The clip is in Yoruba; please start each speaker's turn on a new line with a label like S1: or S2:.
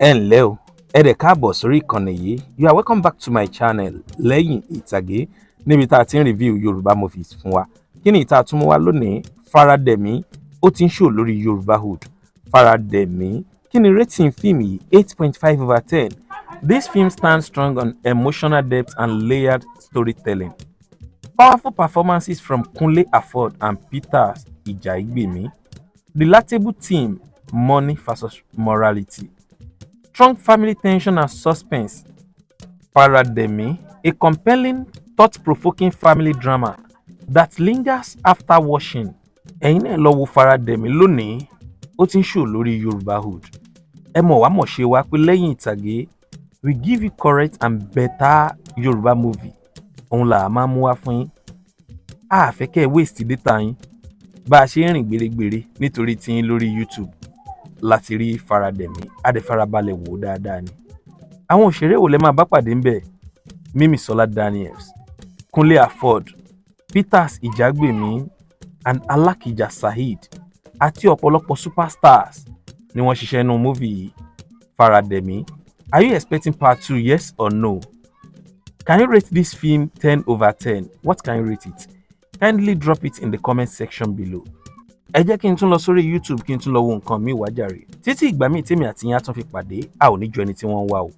S1: Ẹ ǹlẹ́ o, ẹ dẹ̀ káàbọ̀ sórí ìkànnì yìí. You are welcome back to my channel, Lẹ́yìn Ìtàgé, níbi tá a ti ń review Yorùbá movies fún wa. Kí ni ìta tún mú wá lónìí? Faradẹ̀mí, ó ti ń show lórí Yorùbáhood. Faradẹ̀mí, kí ni rating fíìmù yìí? 8.5 over 10. This film stands strong on emotional depth and layered storytelling. Powerful performances from Kunle Afod and Peter Ijaigbemi. Relatable theme, money versus morality. Strong family tension and suspense. Farademi, a compelling, thought-provoking family drama that lingers after watching. Ẹ̀yin náà lọ wo Farademi lónìí, ó ti ń show lórí Yorùbáhood. Ẹ mọ̀ wá mọ̀ ṣe wá pé Lẹ́yìn Ìtàgé, we give you correct and better Yorùbá movie. Òun là á máa mú wá fún yín. A fẹ́ kẹ́ ẹ waste data yín. Bá a ṣe ń rìn gbèrègbèrè nítorí tiyín lórí YouTube láti rí Faradẹ̀mí, á dẹ̀ farabalẹ̀ wò ó dáadáa ni. Àwọn òṣèré wo lẹ máa bá pàdé ńbẹ̀? Mímísọ́lá Daniels, Kúnlé Afod, Peters Ìjàgbèmí and Alákìjà Saheed àti ọ̀pọ̀lọpọ̀ superstars ni wọ́n ṣiṣẹ́ nínú movie yìí. Faradẹ̀mí, are you expecting part two, yes or no? Can you rate this film 10 over 10? What can you rate it? Kindly drop it in the comment section below. Ẹ jẹ́ kí n tún lọ sórí YouTube, kí n tún lọ wo nǹkan mi wá jàre. Títí ìgbà míì tèmi àti yín á tún fi pàdé, a ò ní jọ ẹni tí wọ́n ń wá o.